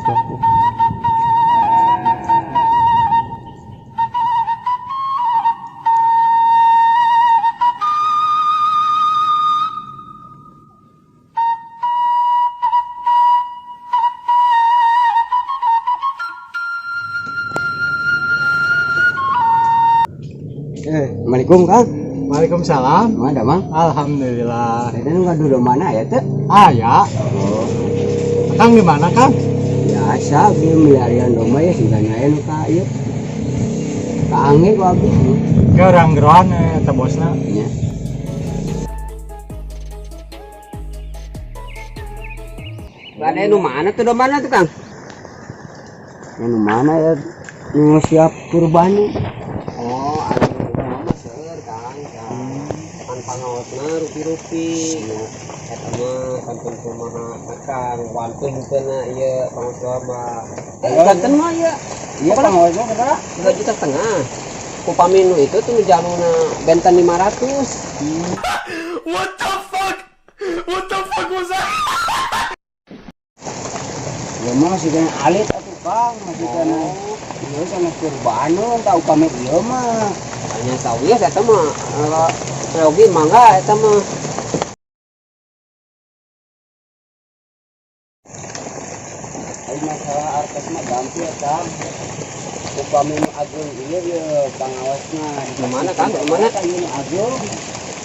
Assalamualaikum Kang. Waalaikumsalam. Mana Mang? Alhamdulillah. Saya nu gaduh mana ya teh? Ah ya. Oh, Kang di mana Kang? biasa abdi milarian domba ya sigana aya nu ka ieu. Ka ange ku abdi. Ke orang geroan eta bosna. Nya. Bade nu mana tuh dombana tuh Kang? Ya, nu mana ya nu siap kurban. Oh, anu mah seueur Kang. Kan pangaosna rupi-rupi. Eta mah kantun kumaha Kang, wantun henteu ieu pangaos domba. Janten mah ieu. Iya pangaosna sabaraha? 2,5 juta. Upami nu itu tuh jaluna benten 500. What the fuck? What the fuck was that? Ya mah masih kena alit atuh Kang, masih kena ieu sama kurbaneun tah upami ieu mah. Hanya sawios eta mah reogi mangga eta mah. Ai masalah artos mah gampil Kang. Upami nu ageung ieu ieu pangaosna. Nu mana Kang? Nu mana? Ieu nu ageung.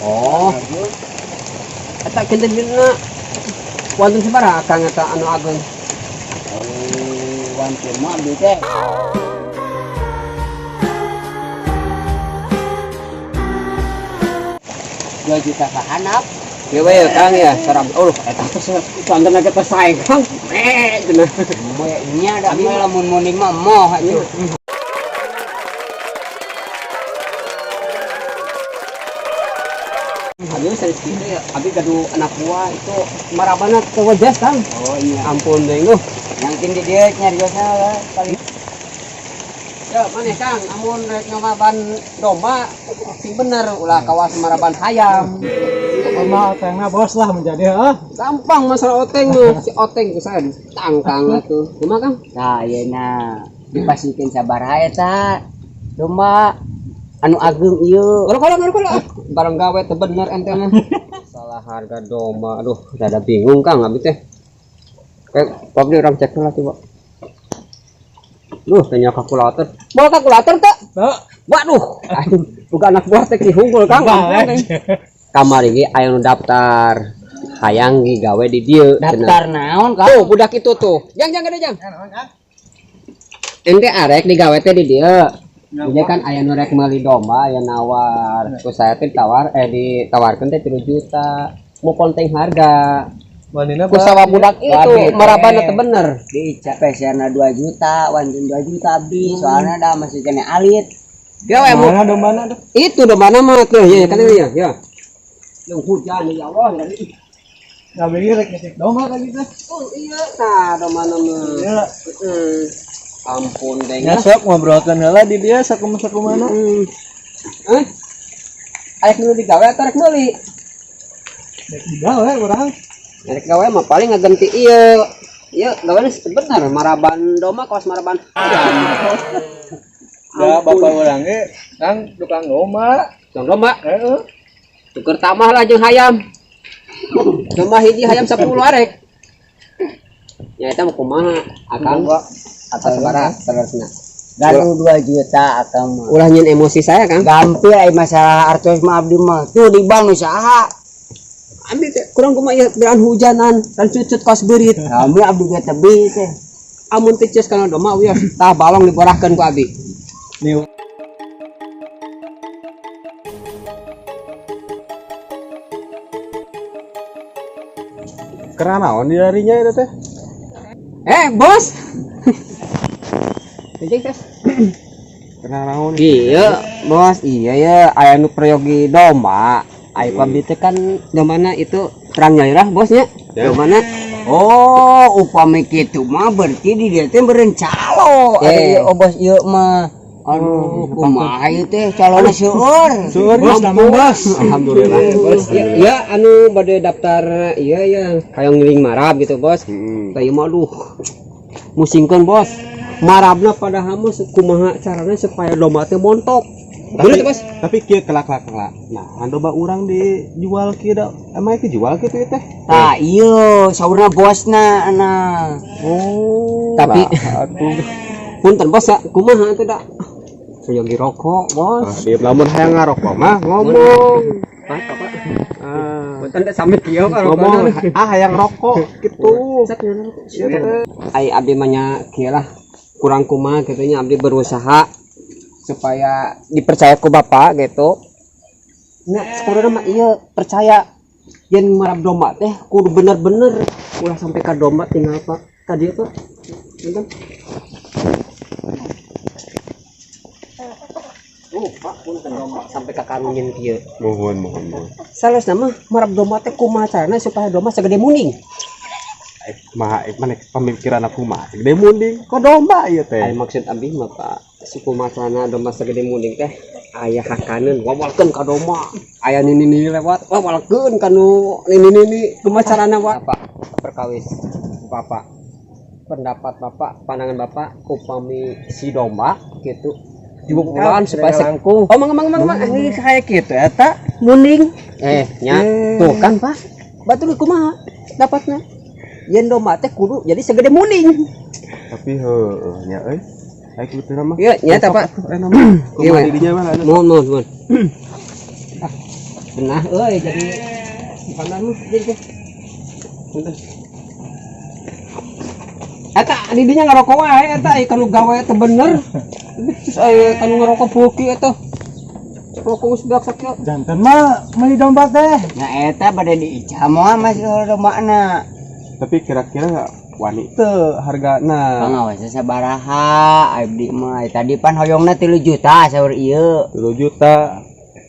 Oh, Ageung. eta kinten-kintenna wonten sabaraha Kang eta anu ageung? Wantun mah abdi teh 2 juta ka handap. Ieu we Kang ya, sarap. Oh, eta teh santen ge teh sae Kang. Cenah. Moe nya da mah lamun munding mah moh atuh. Abi mah sanes kitu ya, abi gaduh anak buah itu marabana teu wejas Kang. Oh iya. Ampun deui lu. Yang di dieu nyariosna lah paling. Ya, maneh Kang, amun rek ngamaban domba sing bener ulah kawas maraban hayam. Pokoknya otengna bos lah menjadi ah. Gampang masalah oteng mah, si oteng ku saya tangkang atuh. Kumaha Kang? Nah, ayeuna dipasikeun sabaraha eta domba anu ageung ieu. Kalau barang gawe teu bener ente mah. Salah harga domba. Aduh, rada bingung Kang abi teh. Kayak abdi orang cek lah coba. Duh, tanya kalkulator. Bawa kalkulator teh? Tuh. Waduh, aduh, bukan anak buah teh hungkul Kang. Ampun, teh. Kamari ge aya nu daftar. Hayang ge gawe di dieu. Daftar naon Kang? Tuh, budak itu tuh. Jang, jang gede jang. Ente arek digawe teh di dieu. Dia kan aya nu rek meuli domba, aya nawar. Ku saya teh ditawar ditawarkeun teh 3 juta. Mau konteng harga. Manina Ku sawa budak itu Babe, marabana teh. teh bener. Diicap peserna 2 juta, wantun 2 juta abdi, soalna da masih kena alit. Gawe mau Mana dombana tuh? itu dombana mah tuh ya kan ya ya. Yang hujan ya Allah. Nggak beli rek ngecek domba kayak gitu. Oh iya tah dombana mah. Iya. Heeh. Ampun deng. Ya sok ngobrolkeun heula di dia sakumaha-sakumana. Eh? Arek dulu digawe atau arek meuli? Rek digawe urang. Arek gawe mah paling ngaganti ieu. Ieu gawena bener maraban domba kawas maraban. Ya bapak urang ge Kang tukang domba. Tukang domba. Heeh. Tuker tamah lah jeung hayam. Domba hiji hayam 10 arek. Ya eta mah kumaha akang? Atau sabaraha terusna? Gaduh 2 juta akang mah. Ulah nyeun emosi saya Kang. Gampil ai masalah artos mah abdi mah. Tuh di bank nu saha? Ambil teh kurang kumaha ieu beran hujanan dan cucut kos beurit. Kami abdi ge tebi teh. Amun teh ceus kana domba wios tah balong diborahkeun ku abi. Nih. Kena naon di darinya itu teh? Bos. Cek tes. Kena naon? Iya, bos. Iya ya, aya nu peryogi domba. Aya ku abdi teh kan dombana itu terang nyairah bosnya. Ya. Dombana. Oh, upami kitu mah berarti di dieu teh meureun calo. Eh. Aduh, oh bos ieu mah. Aduh, kumaha ieu teh calona seueur. Seueur bos nama bos. Alhamdulillah. Bos. Ya, ya anu bade daftar iya ya, hayang ngiling marab gitu, Bos. Heeh. Tah ieu mah aduh. Musingkeun bos. Marabna padahal mah kumaha carana supaya domba teh montok. Bener teh, Bos? Tapi kieu kelak kelak kelak. Nah, domba urang dijual kieu da. Emang itu jual kitu ieu teh? Tah ieu saurna bosna nah. Oh. Tapi- lah, atuh. Punten bos ya, kumaha teh da? Sayogi rokok, bos. Ah, di lamun hayang ngarokok mah ngomong. Pak, Pak. Ah, Punten teh sami kieu Pak ngomong rokokna. ah hayang rokok gitu. Ai abdi mah nya kieu lah. Kurang kumaha kitu nya abdi berusaha supaya dipercaya ku bapak gitu. Nah, sekarang mah iya percaya yen marab domba teh kudu bener-bener ulah sampai ka domba tinggal pak tadi apa punten. Oh, Pak, punten domba sampai ka karungin kieu. Mohon mohon mohon. Salesna mah marab domba teh kumaha carana supaya domba segede munding. Mah mana pemikiran aku mah gede munding kok domba ieu teh. Ai maksud abdi mah Pak, kumaha carana domba segede munding teh aya hakaneun wawalkeun ka domba. Aya nini-nini lewat wawalkeun ka nu nini-nini kumaha carana Pak? Pak, perkawis Bapak. Pendapat Bapak, pandangan Bapak upami si domba gitu dibukulan supaya langkung. Oh, mang mang mang mang. Ini kayak gitu eta. Munding. Eh, nya. Tuh kan, Pak. Batur kumaha dapatna? Yen domba teh kudu jadi segede munding. Tapi heueuh nya euy. Ai kitu mah. Iya, nya eta, Pak. Enak mah. Iya, Kumaha Pak. didinya mah anu. Mohon, mohon, mohon. Ah, benah euy jadi pandan mah jadi teh. Punten. Eta didinya ngarokok wae eta ai kanu gawe teh bener. Terus ai kanu ngarokok beuki eta. Rokok geus beak sakieu. Janten mah meuli domba teh. Nah eta bade diica moal masih dombana. Tapi kira-kira wani teu hargana? Pangawasna sabaraha abdi mah tadi pan hoyongna 3 juta saur ieu. 3 juta.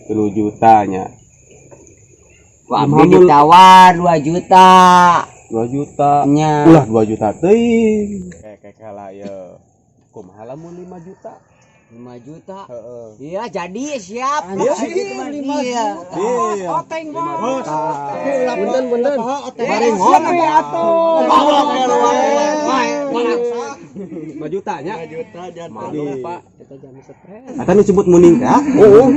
3 juta nya. Ku abdi ditawar 2 juta. 2 juta. Nya. Ulah 2 juta teuing. Kayak kalah ye. Kumaha lamun 5 juta? 5 juta. Heeh. Iya jadi siap. Iya, Iya. Iya. Oteng bos. Punten punten. Bari ngopi atuh. 5 juta nya. 5 juta janten. Malu Pak, eta jam stres. Eta nu sebut munding teh. Heeh.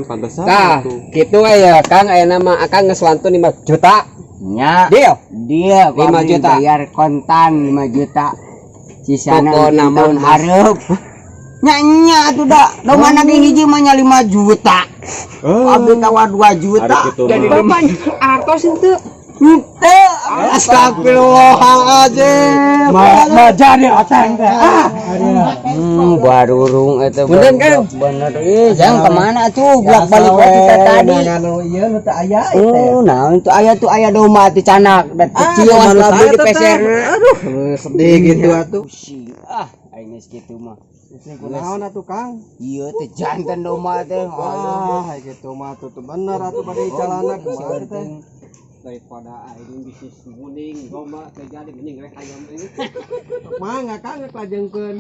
Pantesan Tah, atuh. kitu aya Kang ayeuna mah Akang geus wantun 5 juta. Nya. Deal. Dia 5 juta. Bayar kontan 5 juta. Sisana Pokona mah tahun hareup. Nya nya atuh da. Domba ge hiji mah nya 5 juta. Oh. Abdi tawar 2 juta. Ari kitu Jadi mah. bapak artos henteu. Henteu. Astagfirullahaladzim. Ma jadi oteng teh. Ah. Barurung eta Punten, Kang. Bener ih, jangan kemana tuh bolak-balik wae kita tadi. Anu ieu nu teu aya ieu teh. Oh, nah itu aya tuh aya domba teh canak da kecil malu abdi saya di teh, peser. Aduh, sedih gitu atuh. Ah, aing geus kitu mah. Kunaon atuh Kang? Ieu teh jantan domba teh. Ah, kitu mah atuh teu bener atuh bade calana kumaha teh. Daripada aing bisnis munding domba teh jadi mending rek hayam ini. Mangga Kang rek lajengkeun.